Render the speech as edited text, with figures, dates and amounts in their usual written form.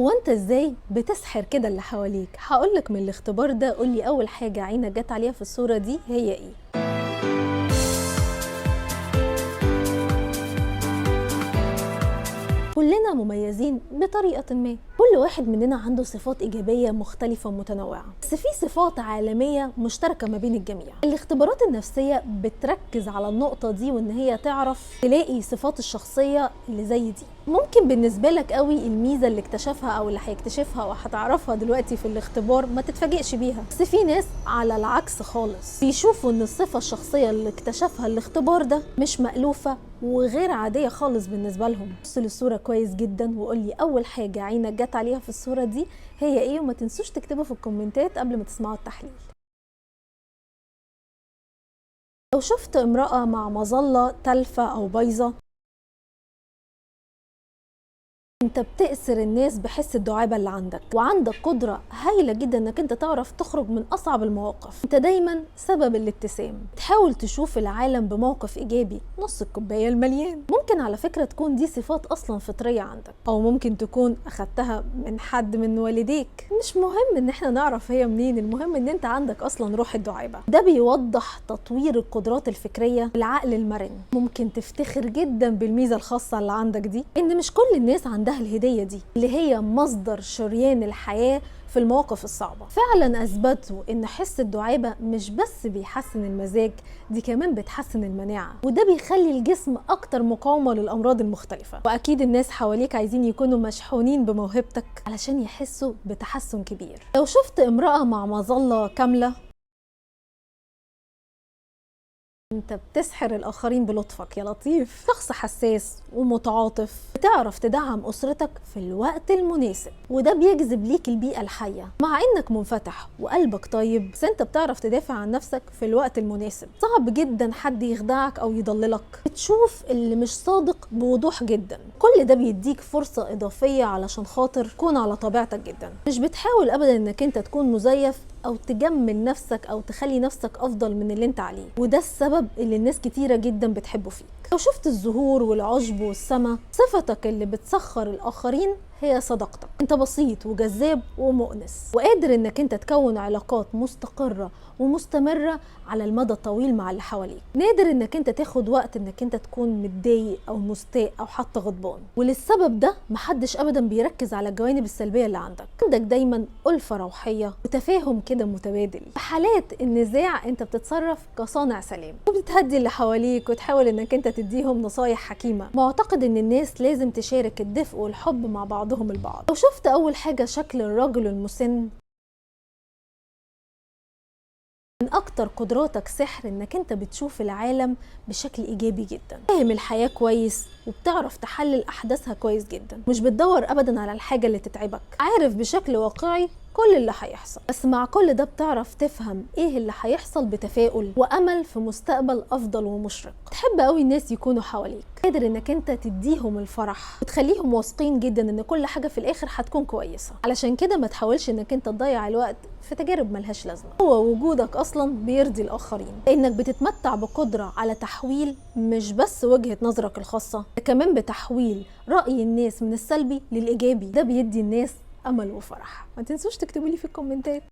هو انت ازاي بتسحر كده اللي حواليك؟ هقولك من الاختبار ده. قولي اول حاجة عينك جت عليها في الصورة دي هي ايه؟ كلنا مميزين بطريقة ما، كل واحد مننا عنده صفات إيجابية مختلفة ومتنوعة، بس في صفات عالمية مشتركة ما بين الجميع. الاختبارات النفسية بتركز على النقطة دي، وإن هي تعرف تلاقي صفات الشخصية اللي زي دي. ممكن بالنسبة لك قوي الميزة اللي اكتشفها أو اللي هيكتشفها وهتعرفها دلوقتي في الاختبار ما تتفاجئش بيها، بس في ناس على العكس خالص بيشوفوا إن الصفة الشخصية اللي اكتشفها الاختبار ده مش مألوفة وغير عادية خالص بالنسبة لهم. بص للصورة كويس جدا وقولي أول حاجة عينك جت عليها في الصورة دي هي إيه، وما تنسوش تكتبوا في الكومنتات قبل ما تسمعوا التحليل. لو شفت امرأة مع مظلة تلفة أو بايظة، انت بتأسر الناس بحس الدعابة اللي عندك، وعندك قدرة هايلة جدا انك انت تعرف تخرج من اصعب المواقف. انت دايما سبب الابتسام، تحاول تشوف العالم بموقف ايجابي، نص الكوباية المليان. ممكن على فكرة تكون دي صفات اصلا فطرية عندك، او ممكن تكون اخدتها من حد من والديك. مش مهم ان احنا نعرف هي منين، المهم ان انت عندك اصلا روح الدعابة. ده بيوضح تطوير القدرات الفكرية، العقل المرن. ممكن تفتخر جدا بالميزة الخاصة اللي عندك دي، ان مش كل الناس عندها الهدية دي اللي هي مصدر شريان الحياة في المواقف الصعبة. فعلا أثبتوا إن حس الدعابة مش بس بيحسن المزاج، دي كمان بتحسن المناعة، وده بيخلي الجسم أكتر مقاومة للأمراض المختلفة. وأكيد الناس حواليك عايزين يكونوا مشحونين بموهبتك علشان يحسوا بتحسن كبير. لو شفت امرأة مع مظلة كاملة، انت بتسحر الاخرين بلطفك يا لطيف. شخص حساس ومتعاطف، بتعرف تدعم اسرتك في الوقت المناسب، وده بيجذب ليك البيئة الحية. مع انك منفتح وقلبك طيب، بس انت بتعرف تدافع عن نفسك في الوقت المناسب. صعب جدا حد يخدعك او يضللك، بتشوف اللي مش صادق بوضوح جدا. كل ده بيديك فرصة اضافية علشان خاطر تكون على طبيعتك جدا. مش بتحاول ابدا انك انت تكون مزيف او تجمل نفسك او تخلي نفسك افضل من اللي انت عليه، وده السبب اللي الناس كتيرة جدا بتحبه فيك. لو شفت الزهور والعشب والسما، صفتك اللي بتسخر الاخرين هي صداقتك. انت بسيط وجذاب ومؤنس، وقادر انك انت تكون علاقات مستقرة ومستمرة على المدى الطويل مع اللي حواليك. نادر انك انت تاخد وقت انك انت تكون متضايق او مستاء او حتى غضبان، وللسبب ده محدش ابدا بيركز على الجوانب السلبية اللي عندك. عندك دايما ألفة روحية وتفاهم كده متبادل. في حالات النزاع انت بتتصرف كصانع سلام، وبتهدي اللي حواليك وتحاول انك انت تديهم نصايح حكيمة. معتقد ان الناس لازم تشارك الدفء والحب مع بعضهم البعض. لو شفت أول حاجة شكل الرجل المسن، من أكتر قدراتك سحر إنك أنت بتشوف العالم بشكل إيجابي جدا، فاهم الحياة كويس وبتعرف تحلل أحداثها كويس جدا، مش بتدور أبدا على الحاجة اللي تتعبك، عارف بشكل واقعي كل اللي هيحصل، بس مع كل ده بتعرف تفهم ايه اللي هيحصل بتفاؤل وامل في مستقبل افضل ومشرق. تحب قوي الناس يكونوا حواليك، قادر انك انت تديهم الفرح وتخليهم واثقين جدا ان كل حاجة في الاخر هتكون كويسة. علشان كده ما تحاولش انك انت تضيع الوقت في تجارب ملهاش لازمه. هو وجودك اصلا بيرضي الاخرين، لانك بتتمتع بقدره على تحويل مش بس وجهه نظرك الخاصة، كمان بتحويل راي الناس من السلبي للايجابي. ده بيدي الناس امل وفرح. ما تنسوش تكتبوا لي في الكومنتات.